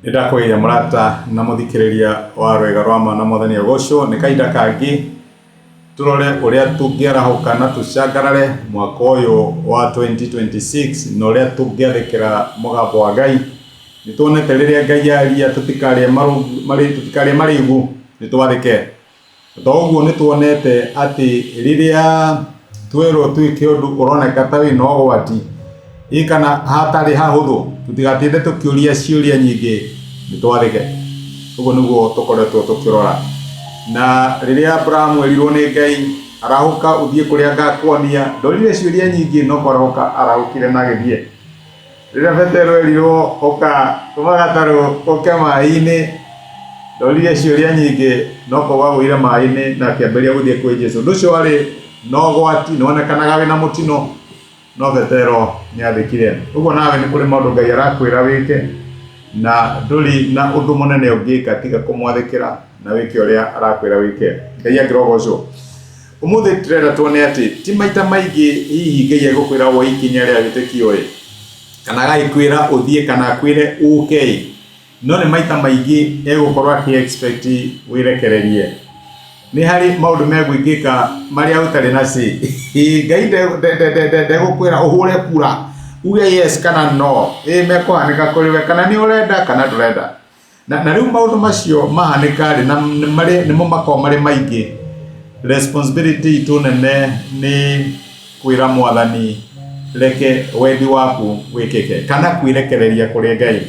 Nĩ ndakũgeithia mũrata na mũthikĩrĩria wa Rwĩga rwa Ma na Mwathani agocwo. Nĩ kahinda kangĩ tũrore ũrĩa tũngĩarahũka na tũcangarare mwaka ũyũ wa 2026 na ũrĩa tũngĩathĩkĩra mũgambo wa Ngai. Nĩ tuonete rĩrĩa Ngai aria tũtikarĩe tũtikarĩe marĩgu, nĩ twathĩke. To ũguo nĩ tuonete atĩ rĩrĩa twerwo twĩke ũndũ ũroneka ta wĩna ũgwati ĩ kana hatarĩ hahũthũ, tũtigatinde tũkĩũria ciũria nyingĩ, nĩ twathĩke. Ũguo nĩguo tũkoretwo tũkĩrora. Na rĩrĩa Abrahamu erirwo nĩ Ngai, arahũka ũthiĩ kũrĩa ngakuonia, ndoririe ciũria nyingĩ no kwarahũka arahũkire na agĩthiĩ. Rĩrĩa Petero erirwo ũka tũma gatarũ ũke maĩ-inĩ, ndoririe ciũria nyingĩ no kũgwa agũire maĩ-inĩ na akĩambĩrĩria gũthiĩ kwĩ Jesu. Ũndũ ũcio warĩ na ũgwati, nĩ wonekanaga wĩna mũtino, no Petero nĩ athĩkire. Ũguo nawe nĩ kũrĩ maũndũ Ngai arakwĩra wĩke na ndũrĩ na ũndũ mũnene ũngĩka tiga kũmwathĩkĩra na wĩke ũrĩa arakwĩra wĩke. Ngai angĩrogocwo. Ũmũthĩ ndĩrenda tuone atĩ ti maita maingĩ hihi Ngai egũkwĩra woe ikinya rĩa wĩtĩkio ĩ, kana agagĩkwĩra ũthiĩ kana akwĩre ũke ĩ, no nĩ maita maingĩ egũkorwo akĩ expect wĩrekererie. Nĩ harĩ maũndũ megwĩkĩka marĩa ũtarĩ na say. Ngai ndegũkwĩra ũhũre kura uge yes kana no, ĩ mekũhanĩka kũrĩ we kana nĩ ũrenda kana ndũrenda. Na, na rĩu maũndũ macio mahanĩka rĩ, na nĩ marĩ- nĩmo makoragwo marĩ maingĩ, responsibility itũ nene nĩ kwĩra Mwathani reke wendi waku wĩkĩke, kana kwĩrekereria kũrĩ Ngai.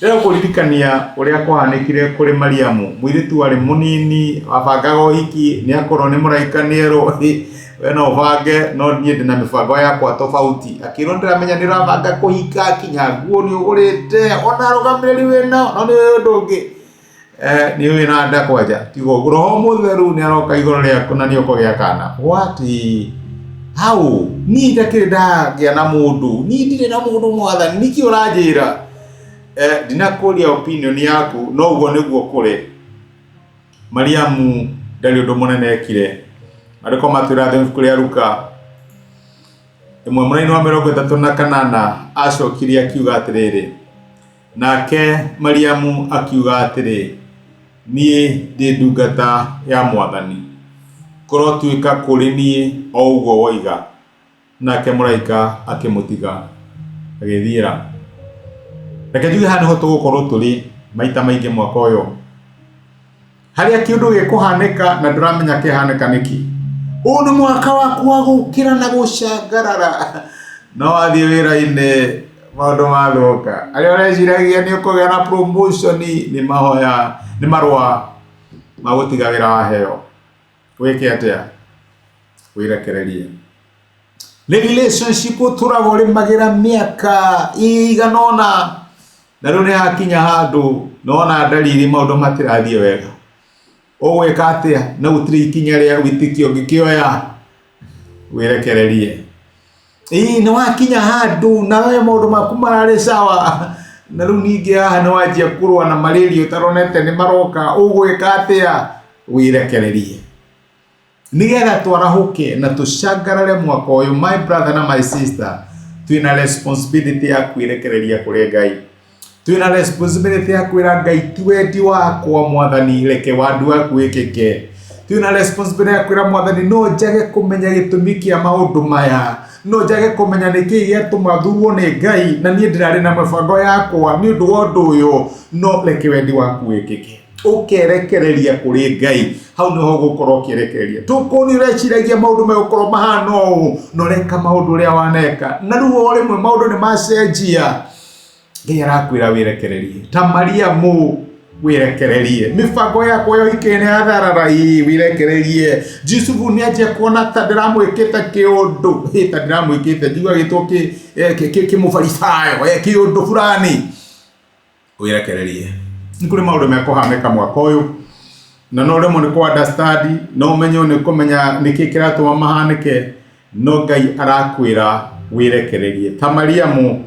Ndĩrenda kũririkania ũrĩa kwahanĩkire kũrĩ Mariamu, mũirĩtu warĩ mũnini, wabangaga ũhiki, nĩ akorwo nĩ mũraika nĩ erwo, we no ũbange no niĩ ndĩna mĩbango yakwa tofauti. Akĩrwo ndĩramenya nĩ ũrabanga kũhika, kinya nguo nĩ ũgũrĩte, ona arũgamĩrĩri wĩnao, no nĩ ũĩ ũndũ ũngĩ, nĩ wĩna nda kwanja, tiga ũguo Roho Mũtheru nĩ aroka igũrũ rĩaku na nĩ ũkũgĩa kana. What? How? Niĩ ndakĩrĩ ndagĩa na mũndũ, niĩ ndirĩ na mũndũ Mwathani, nĩkĩ ũranjĩra? Ndinakũria opinion yaku, no ũguo nĩguo kũrĩ. Mariamu ndarĩ ũndũ mũnene ekire. Maandĩko matwĩra thĩinĩ ibuku rĩa Luka ĩmwe mũraini wa 38 acokirie akiuga atĩrĩrĩ, nake Mariamu akiuga atĩrĩ, niĩ ndĩ ndungata ya Mwathani, kũrotuĩka kũrĩ niĩ o ũguo woiga. Nake mũraika akĩmũtiga agĩthiĩra. Reke njuge haha nĩho tũgũkorwo tũrĩ maita maingĩ mwaka ũyũ. Harĩa kĩũndũ gĩkũhanĩka na ndũramenya kĩhanĩka nĩkĩ. Ũyũ nĩ mwaka waku wa gũkĩra na gũcangarara. No wathiĩ wĩra-inĩ maũndũ mathũka. Arĩa ũreciragia nĩ ũkũgĩa na promotion nĩ mahoya, nĩ marũa ma gũtiga wĩra waheo. Wĩke atĩa? Wĩrekererie. Nĩ relationship ũtũraga ũrĩmagĩra mĩaka ĩigana ũna na rĩu nĩ hakinya handũ nona ndariri maũndũ matirathiĩ wega. Ũgwĩka atĩa? Na gũtirĩ ikinya rĩa wĩtĩkio ũngĩkĩoya wĩrekererie. Ĩĩ nĩ wakinya handũ na we maũndũ maku mararĩ sawa na rĩu ningĩ haha nĩ wanjia kũrũa na malaria ũtaronete nĩ maroka, ũgwĩka atĩa? Wĩrekererie. Nĩgetha twarahũke na tũcangarare mwaka ũyũ, my brother na my sister, twĩna responsibility ya kwĩrekereria kũrĩ Ngai. Twĩna responsibility ya kwĩra Ngai ti wendi wakwa Mwathani, reke wendi waku wĩkĩke. Twĩna responsibility ya kwĩra Mwathani no njage kũmenya gĩtũmi kĩa maũndũ maya, no njage kũmenya nĩkĩĩ gĩatũma thurwo nĩ Ngai na niĩ ndĩrarĩ na mĩbango yakwa nĩ ũndũ wa ũndũ ũyũ, no reke wendi waku wĩkĩke. Ũkerekereria kũrĩ Ngai, hau nĩho ũgũkorwo ũkĩrekereria. Tũkũ nĩ ũreciragia maũndũ megũkorwo mahana ũũ, na ũreka maũndũ ũrĩa waneka, na rĩu o rĩmwe maũndũ nĩ macenjia. Ngai arakwĩra wĩrekererie ta Mariamu, wĩrekererie mĩbango yakwa ya ũhiki nĩ yatharara, ĩĩ wĩrekererie. Jusufu nĩ anjia kuona ta ndĩramwĩkĩte kĩũndũ, ĩ ta ndĩramwĩkĩte njigua agĩtwo kĩmũbaricayo, kĩũndũ fulani. Wĩrekererie. Nĩ kũrĩ maũndũ mekũhanĩka mwaka ũyũ na no rĩmwe nĩ kũ understand, no ũmenye nĩ kũmenya nĩkĩ kĩratũma mahanĩke, no Ngai arakwĩra wĩrekererie. Ta Mariamu,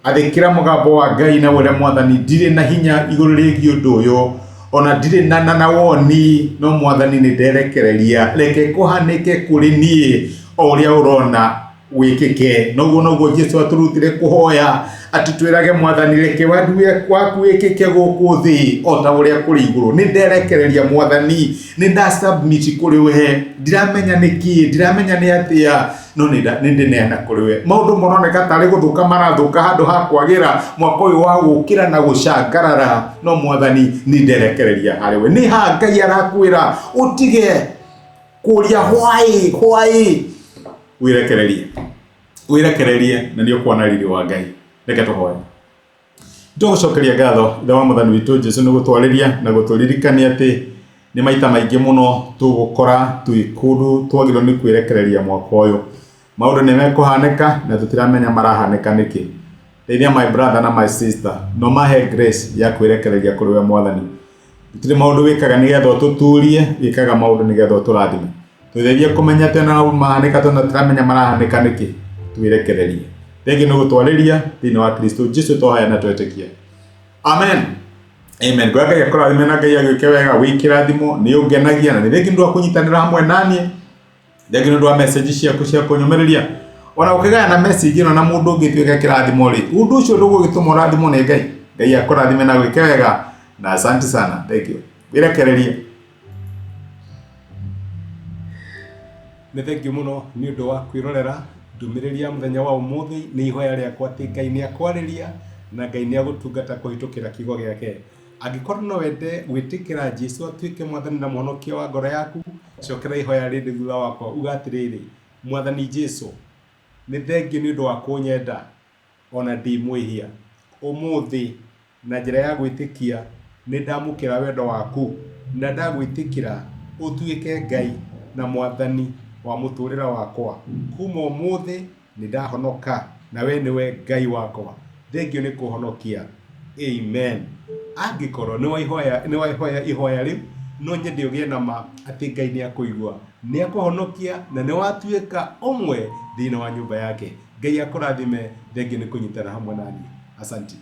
athĩkĩra mũgambo wa Ngai na wĩre Mwathani ndirĩ na hinya igũrũ rĩgiĩ ũndũ ũyũ, ona ndirĩ na, na, na woni, no Mwathani nĩ nderekereria, reke kũhanĩke kũrĩ niĩ o ũrĩa ũrona Wĩkĩke. Noguo noguo Jesu atũrutire kũhoya, atĩtwĩrage Mwathani, reke wendi waku wĩkĩke gũkũ thĩ o ta ũrĩa kũrĩ igũrũ. Nĩ nderekereria Mwathani, nĩ nda submit kũrĩ we, ndiramenya nĩ kĩĩ, ndiramenya nĩ atĩa, no nĩ ndĩneana kũrĩ we. Maũndũ maroneka tarĩ gũthũka marathũka handũ ha kwagĩra mwaka ũyũ wa gũkĩra na gũcangarara, no Mwathani nĩ nderekereria harĩ we. Nĩ ha Ngai arakwĩra ũtige kũria why, why, wĩrekererie, wĩrekererie, na nĩ ũkuona riri wa Ngai. Reke tũhoe. Tũgũcokeria ngatho Ithe wa Mwathani witũ Jesu nĩ gũtwarĩria na gũtũririkania atĩ nĩ maita maingĩ mũno tũgũkora twĩ kũndũ twagĩrĩirwo nĩ kwĩrekereria mwaka ũyũ. Maũndũ nĩ mekũhanĩka na tũtiramenya marahanĩka nĩkĩ. Teithia my brother na my sister, no mahe grace ya kwĩrekereria kũrĩ we Mwathani. Gũtirĩ maũndũ wĩkaga nĩgetha ũtũturie, wĩkaga maũndũ nĩgetha ũtũrathime. Tũteithie kũmenya atĩ ona mahanĩka tondũ tũtiramenya marahanĩka nĩkĩ, twĩrekererie. Thengiũ nĩ gũtwarĩria thĩinĩ wa Kristo Jesu twahoya na twetĩkia. Amen. Amen. Ngoya Ngai akũrathime na Ngai agwĩke wega, wĩ kĩrathimo, nĩ ũngenagia na nĩ thengiũ nĩ ũndũ wa kũnyitanĩra hamwe naniĩ. Thengiũ nĩ ũndũ wa message ciaku cia kũnyũmĩrĩria. Ona ũkĩgayana message ĩno na mũndũ ũngĩ ĩtuĩke kĩrathimo rĩ, ũndũ ũcio ndũgũgĩtũma ũrathimwo nĩ Ngai. Ngai akũrathime na gwĩke wega na asante sana. Thank you. Wĩrekererie. Nĩ thengiũ mũno nĩ ũndũ wa kwĩrorera ndũmĩrĩri ya mũthenya wa ũmũthĩ. Nĩ ihoya rĩakwa atĩ Ngai nĩ akwarĩria na Ngai nĩ agũtungata kũhĩtũkĩra kiugo gĩake. Angĩkorwo no wende gwĩtĩkĩra Jesu atuĩke Mwathani na Mũhonokia wa ngoro yaku, cokera ihoya rĩrĩ thutha wakwa, uga atĩrĩrĩ, Mwathani Jesu, nĩ thengiũ nĩ ũndũ wa kũnyenda o na ndĩ mwĩhia. Ũmũthĩ, na njĩra ya gwĩtĩkia, nĩ ndamũkĩra wendo waku na ndagwĩtĩkĩra ũtuĩke Ngai na Mwathani wa mũtũrĩre wakwa. Kuma ũmũthĩ, Nĩ ndahonoka, na wee nĩwe Ngai wakwa. Thengiũ nĩ kũhonokia. Amen. Angĩkorwo nĩ waihoya, nĩ waihoya ihoya rĩu, no nyende ũgĩe na ma atĩ Ngai nĩ akũigua, nĩ akũhonokia na nĩ watuĩka ũmwe thĩinĩ wa nyũmba yake. Ngai akũrathime, thengiũ nĩ kũnyitana hamwe naniĩ. Asanti.